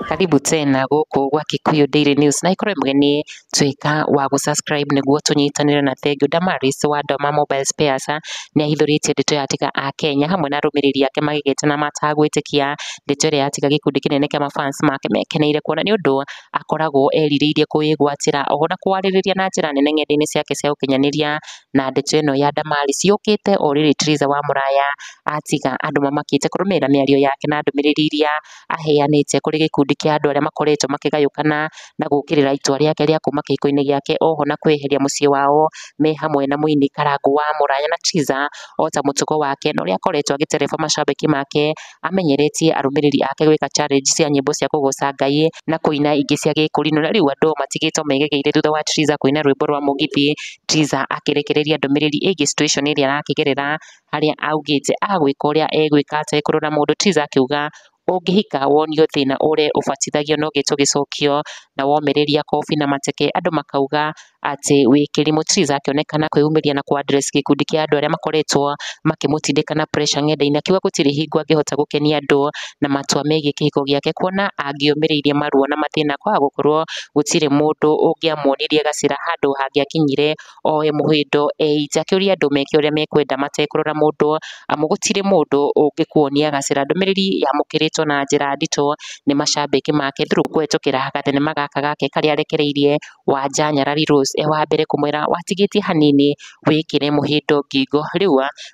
Karibu tena gũkũ gwa Kikuyu Daily News, na ikorwo mũgeni tuĩka wa gũ-subscribe nĩguo tũnyitanĩre. Na thengiũ. Damaris wa Doma Mobile Spares nĩ ahithũrĩtie ndeto ya tiga a Kenya hamwe na arũmĩrĩri ake magĩgetana matagwĩtĩkia ndeto ĩrĩa yatiga gĩkundi kĩnene kĩa mafans make mekeneire, kuona nĩ ũndũ akoragwo erirĩirie kwĩgwatĩra oho na kwarĩrĩria na njĩra nene ng'enda-inĩ ciake cia ũkinyanĩria. Na ndeto ĩno ya Damaris yũkĩte o rĩrĩ Triza wa Mũraya atiga andũ mamakĩte kũrũmĩrĩra mĩario yake na ndũmĩrĩri iria aheanĩte kũrĩ gĩkundi kĩa andũ arĩa makoretwo makĩgayũkana na gũkĩrĩra itua rĩake rĩa kuma kĩhiko-inĩ gĩake, oho na kwĩyeheria mũciĩ wao me hamwe na mũini Karangũ wa Mũraya. Na Triza o ta mũtugo wake na ũrĩa akoretwo agĩtereba macambĩki make, amenyeretie arũmĩrĩri ake gwĩka challenge cia nyĩmbo cia kũgoca Ngai na kũina ingĩ cia gĩkũrinũ. Na rĩu andũ matigĩtwo megegeire thutha wa Triza kũina rwĩmbo rwa mũgithi, Triza akĩrekereria ndũmĩrĩri ĩgiĩ situation ĩrĩa arakĩgerera, harĩa augĩte agwĩka ũrĩa egwĩka atekũrora mũndũ. Triza akiuga, "Ũngĩhika wonio thĩna ũrĩa ũbatithagio no gĩtwo gĩcokio, na womĩrĩria kobi na mateke andũ makauga atĩ wĩ kĩrimũ." Triza akĩonekana kwĩyumĩria na kũ address gĩkundi kĩa andũ arĩa makoretwo makĩmũtindĩka na pressure ng'enda-inĩ, akiuga gũtirĩ hingo angĩhota gũkenia andũ na matua megiĩ kĩhiko gĩake, kuona angĩomĩrĩirie maruo na mathĩna kwaga gũkorwo gũtirĩ mũndũ ũngĩamuonirie gacĩra handũ hangĩakinyire oe mũhĩndo eite. Akĩũria andũ meke ũrĩa mekwenda matekũrora mũndũ, amu gũtirĩ mũndũ ũngĩkuonia gacĩra. Ndũmĩrĩri yamũkĩrĩtwo na njĩra nditũ nĩ macambĩki make through kũhetũkĩra gathenema gaka gake karĩa arekereirie. Wanja Nyarari Rose e wa mbere kũmwĩra, "Watigĩtie hanini wĩkĩre mũhĩndo ngingo, rĩu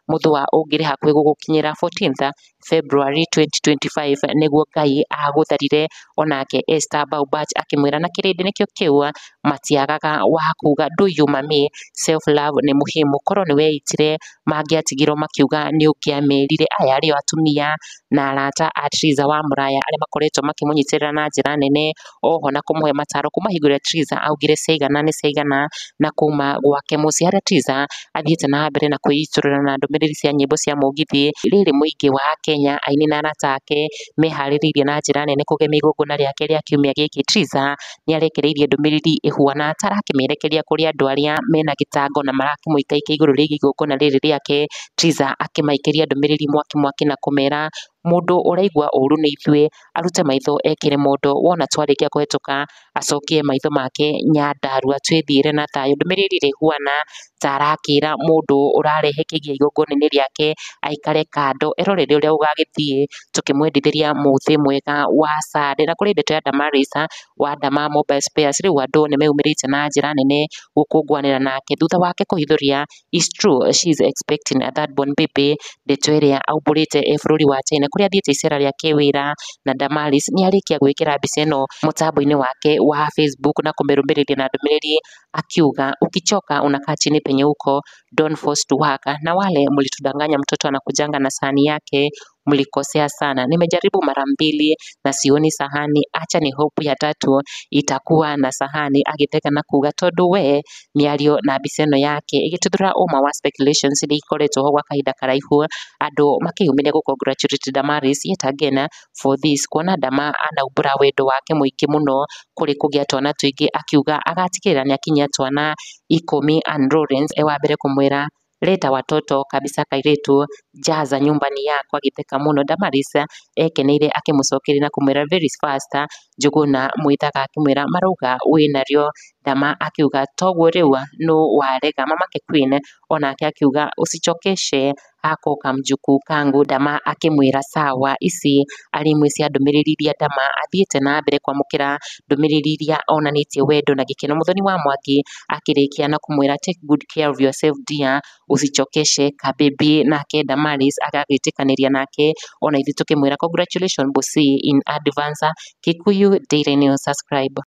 mũthũa ũngĩrĩ hakuhĩ gũgũkinyĩra 14th February 2025 nĩguo Ngai agũtharire." Onake Esther Baubach akĩmwĩra, "Na kĩrĩndĩ nĩkĩo kĩu matiagaga wa kuga, do you mami, self love ni muhimu, korwo nĩ weitire mangĩatigirwo makiuga nĩ ũngĩamerire." Aya arĩo atumia na arata a Triza wa Mũraya arĩa makoretwo makĩmũnyitĩrĩra na njĩra nene oho na kũmũhe mataro kuma hingo ĩrĩa Triza augire ciaigana nĩ ciaigana na kuma gwake mũciĩ, harĩa Triza athiĩte na mbere na kwĩitũrũra na ndũmĩrĩri cia nyĩmbo cia mũgithi. Rĩrĩ mũingĩ wa Kenya, aini na arata ake meharĩrĩirie na njĩra nene kũgemia igongona rĩake rĩa kiumia gĩkĩ. Triza nĩ arekereirie ndũmĩrĩri ĩhuana ta arakĩmĩerekeria kũrĩ andũ arĩa mena gĩtango na marakĩmũikaika igũrũ rĩgiĩ igongona rĩrĩ rĩake. Triza akĩmaikĩria ndũmĩrĩri mwaki mwaki na kũmera mũndũ ũraigua ũru nĩ ithuĩ arute maitho ekĩre mondo, wona twarĩkia kũhetũka acokie maitho make Nyandarua twĩthiĩre na thayũ. Ndũmĩrĩri ĩrĩa ĩhuana ta arakĩra mũndũ ũrarehe kĩgia igongona-inĩ rĩake aikare kando erorere ũrĩa gũgagĩthiĩ, tũkĩmwendithĩria mũthĩ mwega wa Sunday. Na kũrĩ ndeto ya Damaris wa Dama Mobile Spares, rĩu andũ nĩ meyumĩrĩtie na njĩra nene gũkũngũanĩra nake thutha wake kũhithũria is true she is expecting a third born baby, ndeto ĩrĩa aumbũrĩte e bũrũri wa China kũrĩa athiĩte icera rĩa kĩwĩra. Na Damaris nĩ arĩkia gwĩkĩra mbica ĩno mũtambo-inĩ wake wa Facebook na kũmĩrũmĩrĩria na ndũmĩrĩri akiuga, "Ukichoka unakaa chini penye uko, don't force to work, na wale mlitudanganya mtoto anakujanga na sahani yake, mlikosea sana, nimejaribu mara mbili na sioni sahani, acha ni hope ya tatu itakuwa na sahani." Agĩtega na kuga tondũ we mĩario na mbica ĩno yake ĩgĩtuthũra ũma wa speculations iria ikoretwo ho gwa kahinda karaihu, andũ makĩyumĩria gũ congratulate Damaris yet again for this, kuona Dama anaumbũra wendo wake mũingĩ mũno kũrĩ kũgĩa twana tũingĩ, akiuga agatigĩrĩra nĩ akinyia twana 10. Ann Lawrence e wa mbere kũmwĩra, "Leta watoto kabisa kairĩtu, jaza nyumba ni yako," agĩtheka mũno. Damaris ekeneire akĩmũcokeria na kũmwĩra, "Very fast." Njũgũna Mwithaga akĩmwĩra, "Marauga wĩnarĩo." Dama akiuga, "Toguo rĩu nũ warega?" Mamake Queen onake akiuga, "Usichokeshe hako kamjukuu kangu." Dama akĩmwĩra sawa. Ici arĩ imwe cia ndũmĩrĩri iria Dama athiĩte na mbere kwamũkĩra, ndũmĩrĩri iria onanĩtie wendo na gĩkeno. Mũthoni wa Mwangi akĩrĩkia na kũmwĩra, "Take good care of yourself dear, usichokeshe kabebi." Nake Damaris agagĩtĩkanĩria nake, ona ithuĩ tũkĩmwĩra congratulations bossy in advance. Kikuyu Daily News, subscribe.